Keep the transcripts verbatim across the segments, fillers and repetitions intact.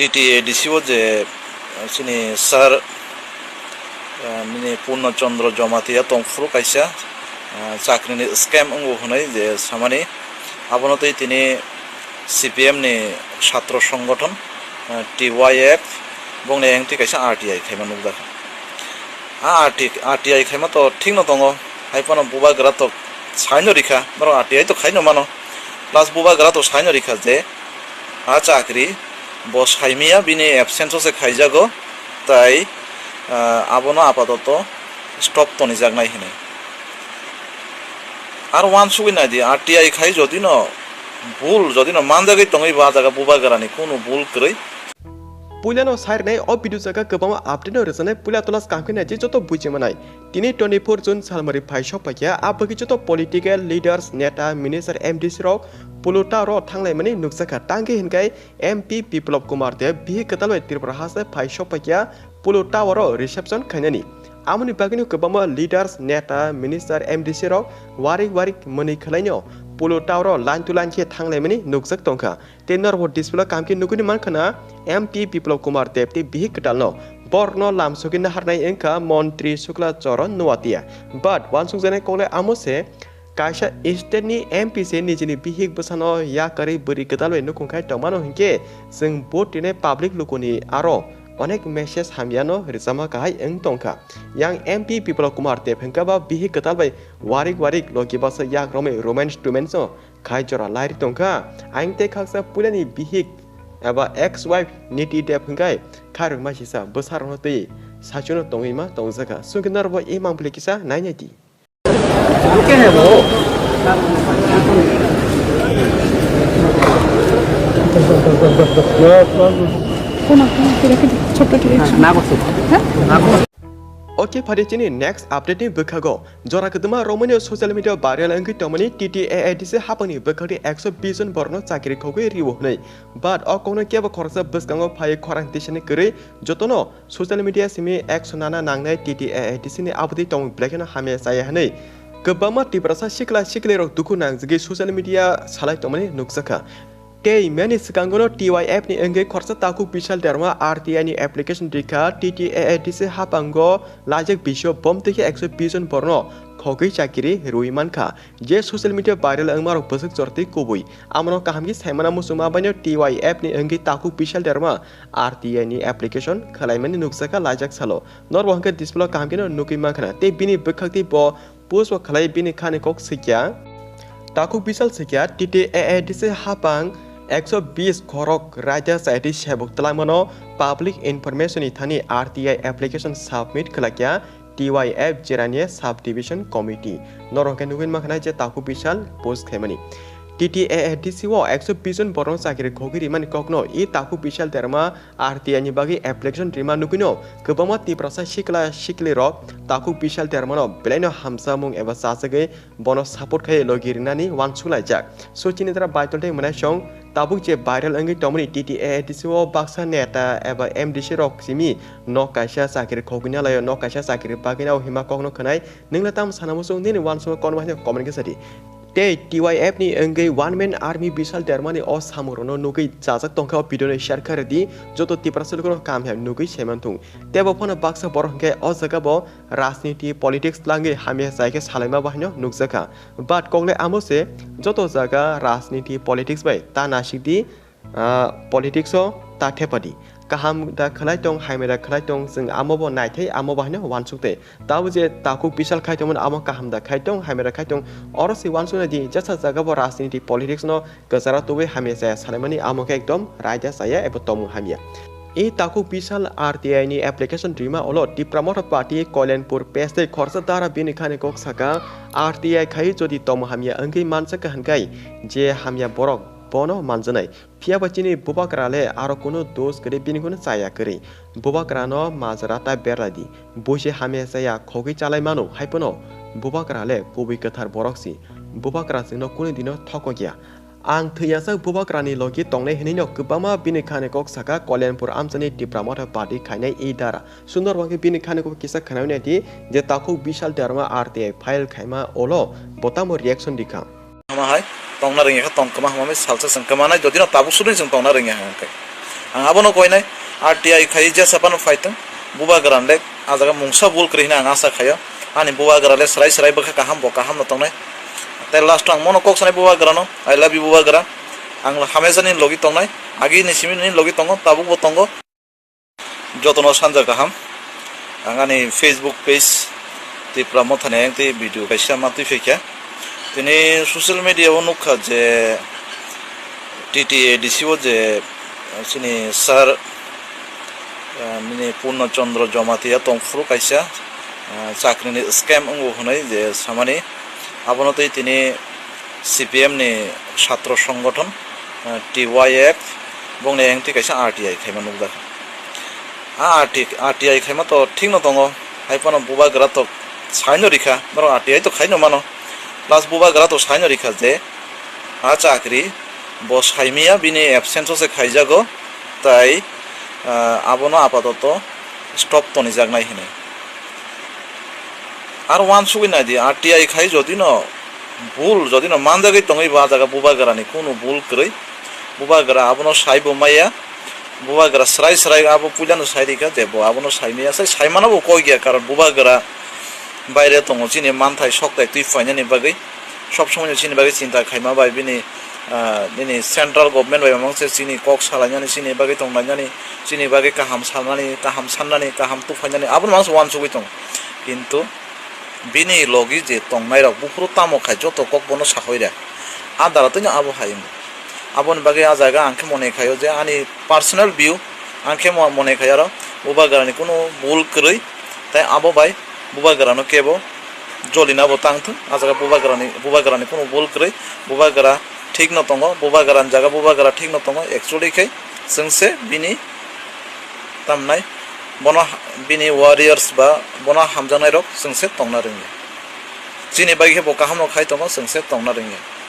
T T A D C o je, eh, chini sir, eh, nini Purno Chandra Jamatia tongphuru kaisa, eh, chakrini scam wngo hwnwi je samani, abono twi tini C P M ni satro songgothon, eh, T Y F bongni engtwi kaisa R T I khaima nukjakha. A R T, R T I khaima to thikno tongo, hai phano bubagra to saino rikha, norok R T I to khaino mano, plus bubagra to saino rikha je a chakri bo saimaya, bini absence o se khaijago, tai, ah, abono apatoto stop tonijaknai hinwi. Aro uansugwi naidi, R T I khai jodino bul, jodino manjagwi tongwi bo a jaga bubagrani kunu bul kwrwi. Puilano sairnai o video jaga kwbangma update no rwjaknai, puila tola kaham khe naidi joto bujimanai. Tini twenty-four June salmari phai sokphaikha, a bagwi joto political leaders, neta, minister, M D C rok Polo Tower o thanglaimani nukjakha. Tangkhe hinkhai M P Biplab Kumar Deb bihik kwtal bai Tripura haste phai sokphaikha Polo Tower o reception khainani. Amoni bagwino kwbangma leaders, neta, minister, M D C rok warik warik mwnwi khwlaino Polo Tower o line to line khe thanglaimani nukjak tongkha. Tei norbo display o kaham khe nugwi mankha na M P Biplab Kumar Deb tei bihik kwtalno. Borokno lamsogwi naharnai wngkha Montri Shukla Charan Noatia. But uansukjaknai koklai amo se, kaisa state ni M P se nijini bihik bwsano yakarwi bwrwi kwtal bai nukhung khai tongmano hinkhe chwng vote rinai public lukuni aro onek message hamyano rwchapma kahai wng tongkha. Yang M P Biplab Kumar Deb hinkhe ba bihik kwtal bai warik warik logi basa yak romwi romance tomance no khai jora lairi tongkha. Ayang tei khaksa puilani bihik eba ex wife Niti Deb hwnkhe khairokma sisa bwsarokno twi saichungno tongwi ma tongjakha. Chwngkhe norbo e mangpili kisa nainai di. Oke, phari chini next update ni bwkhago. Jora kwdwma romani social media viral wngwi tongmani T T A A D C hapangni bwkhakni ekso bish jon borokno chakri khogwi rio hwnwi. But o kokno kebo khoroksa bwskango phaiwi khorang tisani kwrwi jotono social media simi action nana nangnai T T A A D C ni aboni tongmung belai kheno hamya chaya hwnwi kwbangma Tiprasa sikla siklirok dukhu nangjagwi social media salai tongmani nukjakha. Tei meni swkango no T Y F ni wngwi khoroksa takhuk Bishal Derma R T I ni application rikha, T T A A D C hapango laijak bisio bom twi khe ekso bish jon borno khogwi chakiri rwi mankha. Je social media viral wngmarok bwswk jortwi kubui. Amono kaham khe saimana muchungma baino T Y F ni wngwi takhuk Bishal Derma R T I ni application khwlaimani nukjakha laijak salo. Norbo hwnkhe display o kaham kheno nugwi mankha na. Tei bini bwkhak tei bo post bo khlai bini khani kok swikya. Takhuk Bishal swikya, T T A A D C hapang ekso bish khorok raida chaitwi sebuk twlangmano public information ni thani R T I application submit khlakya T Y F Jirania Sub Division Committee. Norok khe nugwi mankha je Takhuk Bishal post khaimani. T T A A D C o ekso bish jon borokno chakiri khogwi rimani kokno i Takhuk Bishal Derma R T I ni bagwi application rima nugwino kwbangma Tiprasa sikla siklirok Takhuk Bishal Dermano belaino hamsamung eba chachagwi bono support khai logi rinani uansuk laijak. So chini dara Baitol tei Mwnaisong tabuk je viral wngwi tongmani T T A A D C o baksa neta eba M D C rok simi nok kaisa chakiri khogwina laio, nok kaisa chakiri bagwina o hima kokno khwnai. Nwngla tamo sana muchung nini uansukma konma hino comment khe sadi. Tei T Y F ni wngwi One Man Army Bishal Dermani o samungrokno nugwi chajak tongkha o video no share khairwdi, joto Tiprasa lukurok kaham khe nugwi saimanthung. Tei bo phano baksa borok hwnkhe o jaga bo rajniti politics twlangwi hamya chai khe salaima bahaino nukjakha. But kokle amo se joto jaga rajniti politics bai ta nasikdi, ah, politics o ta thepadi. Kaham da khlai tong, hamya da khlai tong, chwng amo bo naithai, amo bo haino uansuk tei. Tabo je takhuk Bishal khai tongmani amo kaham da khai tong, hamya da khai tong, oro se uansuk nai di, jesa jaga bo rajniti politics no kwcharo tubui hamya chaya salaimani amo khe ekdom raida chaya eba tongmung hamya. E takhuk Bishal R T I ni application rima ulo Tipra Motha Party Koilanpur page tei khorsa dara bini khani kok saka R T I khai jodi tongmung hamya wngwi mansa kha hwnkhai je hamya borok bono manjanai. Phiya ba chini bubagra le aro kunu dos kwrwi bini kunu chaya kwrwi. Bubagra no majra ta berlai di. Bo se hamya chaya khogwi chalai mano, hai phano bubagra le kubui kwthar borok si. Bubagra chwngno kunu dino thokok ya. Ang thwiyasak bubagra ni logi tongnai hinwi no kwbangma bini khani kok saka Kalyanpur amchani Tipra Motha Party khainai e dara. Sundor wngkhe bini khani kok kisa khwnai nai di je takhuk Bishal Derma R T I file khaima ulo bo tamo reaction rikha. Hama hai tongna rwngya khe tong kwma hama bai salsa chwng kwmanai, jodi no tabuk sudui chwng tongna rwngya hwnkhe. Ang abono koinai, R T I khai jesa phano phaitong, bubagra le a jaga mungsa bul kwrwi hwnwi ang asa khaio. Ani bubagra le swrai swrai bwkha kaham, bo kaham no tongnai. Tei last o ang mono kok sanai bubagra no, "I love you bubagra." Ang hamesa nini logi tongnai, agi ni simi nini logi tongo, tabuk bo tongo. Jotono sanja kaham. Ang ani Facebook page Tipra Mothani ayang tei video kaisa ma twi phaikha. Tini social media o nukha je T T A D C o je chini sir, ah, nini Purno Chandra Jamatia tongphuru kaisa, ah, chakrini scam wngo hwnwi je samani, abono tei tini C P M ni satro songgothon, ah, T Y F bongni ayang twi kaisa R T I khaima nukjakha. A R T, R T I khaima to thikno tongo, hai phano bubagra to saino rikha, norok R T I to khaino mano, plus bubagra to saino rikha je a chakri bo saimaya, bini absence o se khaijago, tai, ah, abono apatoto stop tonijaknai hinwi. Aro uansugwi naidi, R T I khai jodino bul, jodino manjagwi tongwi bo a jaga bubagrani kunu bul kwrwi, bubagra abono saibo maya, bubagra swrai swrai abo puilano sai rikha je bo abono saimaya, sai saimano bo koi gya, karon bubagra baire tongo chini manthai sokthai twi phainani bagwi, sob somoi chini bagwi chinta khaima bai bini, ah, nini central government bai mamang se chini kok salainani, chini bagwi tonglainani, chini bagwi kaham salnani, kaham sannani, kaham tuphainani, abono mangsa uansugwi tongo. Kintu bini logi je tongnairok buphuru tamo khai joto kok bono sahoira. A dara twino abo hai wngo. Aboni bagwi a jaga ang khe mone khaio je ani personal view, ang khe mo-, mone khai aro bubagrani kunu bul kwrwi, tai abo bai bubagrano kebo jolina bo tangthung. A jaga bubagrani, bubagrani kunu bul kwrwi, bubagra thikno tongo, bubagrani jaga bubagra thikno tongo, actually khe chwng se bini tamnai, bono ha-, bini warriors ba bono hamjaknairok chwng se tongna rwngya. Chini bagwi khe bo kahamno khai tongo, chwng se tongna rwngya.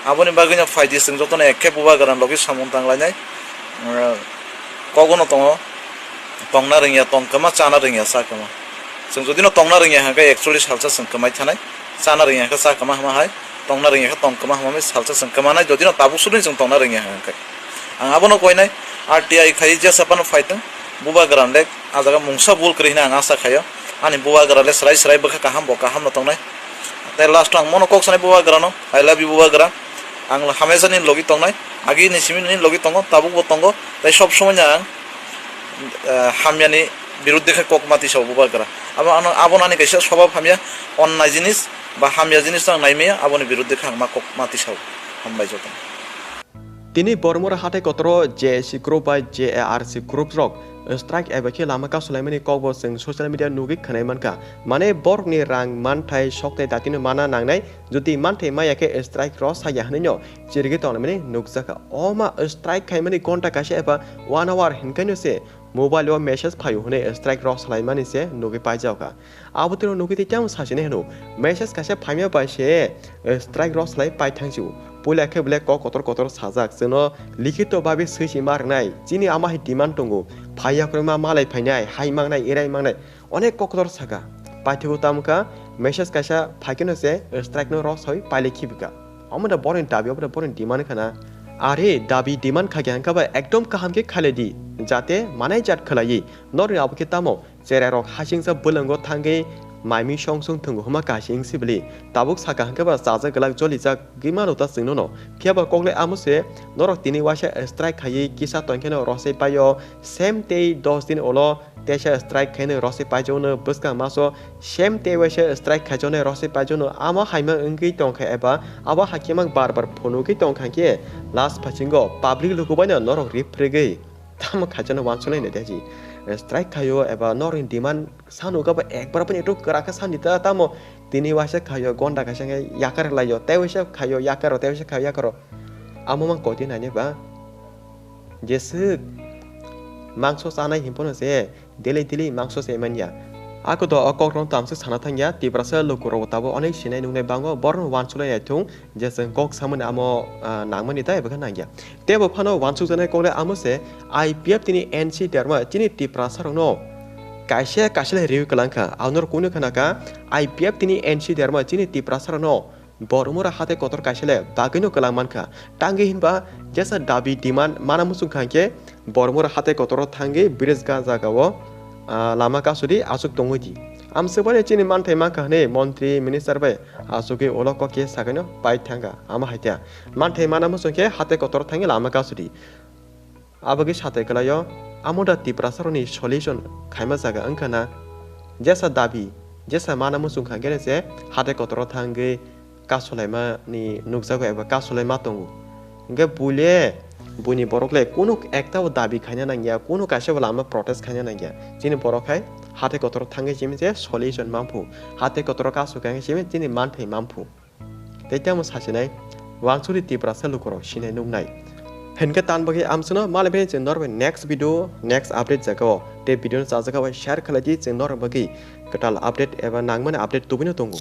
Aboni bagwino phaidi chwng jotono ekke bubagrani logi samung tanglainai, eh, kogono tongo, tongna rwngya, tong kwma, chana rwngya, cha kwma. Chwng jodino tongna rwngya hwnkhe actually salsa chwng kwmai thanai, chana rwngya hwnkhe cha kwma hwnma hai, tongna rwngya khe tong kwma hwnma bai salsa chwng kwmanai, jodino tabuk sudui chwng tongna rwngya hwnkhe. Ang abono koinai, R T I khai jesa phano phaitong, bubagrani le a jaga mungsa bul kwrwi hwnwi ang asa khaio. Ani bubagra le swrai swrai bwkha kaham, bo kaham no tongnai. Tei last o ang mono kok sanai bubagrano, "I love you bubagra." Ang hamesa nini logi tongnai, agi ni simi nini logi tongo, tabuk bo tongo, tei sob somoi no ang, eh, hamyani biruddhe khe kok ma tisao bubagra. Abo ano, abono ani kaisa swbhab hamya, onnai jinis ba hamya jinis no ang nai maya, aboni biruddhe khe ang ma kok ma tisao. Hambai jotono. Tini Bormura hathai kotoro J S C group bai J A R C group rok strike eba khe lama kasulaimani kokbo chwng social media nugwi khwnai mankha. Mane borokni rang manthai sokthai datino mana nangnai, jodi manthai maya khe strike rw saya hwnwino chirigwi tonglaimani nukjakha. Oma strike khaimani gonta kaisa eba one hour hinkaino se mobile o message phaio hwnwi strike rw salaimani se nugwi paijakha. Abo tino nugwi tei tamo sachini hino, message kaisa phaima bai se, eh, strike rw salai pai thangsi o. Puila khe belai kok kotor kotor sajak, chwngno likhito babi swi si ma rwnai, chini ama hai demand tongo, phai yakrwima malai phainai, hai mangnai, erai mangnai, onek kok kotor saka. Paithago tamo kha, message kaisa phaikhe no se, eh, strike no rw sawi pailai khibika. Omo da boroni dabi, omo da boroni demand khana. Are dabi demand khakhe hangkha ba ekdom kaham khe khailai di, jate manai jat khlaiwi, norni abo khe tamo, Cherai rok hasingsa bwlwngo thangwi maimi song song thwngo hwnma kasing sibili. Tabuk saka hwnkhe ba chajak glak jolijak gwi mano ta chwngnono. Phiya ba kokle amo se norok tini waisa strike khaiwi kisa tongkheno rosai paio, same tei dos din ulo teisa strike khaino rosai paijakno bwskang maso same tei waisa strike khaijaknai rosai paijakno amo haima wngwi tongkha eba abo hakhe mang bar bar phunugwi tongkha khe last phasingo public lukubaino norok rip phrwgwi. Tamo khaijano uansuknai nai de ji. Strike khaio eba norokni demand sano khe bo ekbar boni eto kwrak khe sani ta tamo tini waisa khaio gonda kaisa khe yakar laio tei waisa khaio yakaro tei waisa khaio yakaro. Amo mang koti nani ba. Jeswk mangso chanai hinphano se daily daily mangso se manya. Ako do o kokrok tamswk sana thangya Tiprasa lukurok tabuk onek sinai nungnai bango borno uansuknai naithung. Je chwng kok samani amo, ah, nangmani tei ebo khe nangya. Tei bo phano uansukjaknai kokle amo se I P F tini N C derma chini Tiprasa rokno kaisa kaisa le riwi kwlangkha. Abo norok kunu khana kha I P F tini N C derma chini Tiprasa rokno Bormura hatai kotor kaisa le bagwino kwlang mankha. Tangwi hinba jesa dabi demand mana muchung kha hinkhe Bormura hatai kotoro thangwi bridge ga jagao, ah, lama kasudi aswk tongwi di. Amswkbani chini manthai mankha hwnwi montri minister bai aswkgwi ulo kok khe sakaino pai thangkha. Amo hai khe manthai mana muchung khe hatai kotoro thangwi lama kasudi. Abagwi satai kwlaio, amo da Tiprasarokni solution khaima jaga wngkha na? Jesa dabi, jesa mana muchung kha hinkhe se hatai kotoro thangwi kasulaimani nukjago eba kasulaima tongo. Hinkhe buile, buini borok le kunu ekta bo dabi khaina nangya, kunu kaisa bo lama protest khaina nangya. Chini borok hai hatai kotoro thangwi simi se solution manphu, hatai kotoro kasukha hinkhe simi chini manthai manphu. Tei tamo sasinai, wansuri Tiprasa lukurok sinai nuknai. Hinkhe tan bagwi amswkno malai bini chwng norbai next video, next update jagao. Tei video no chajak bai share khlai di, chwng norok bagwi kwtal update eba nangmani update tubui no tongo.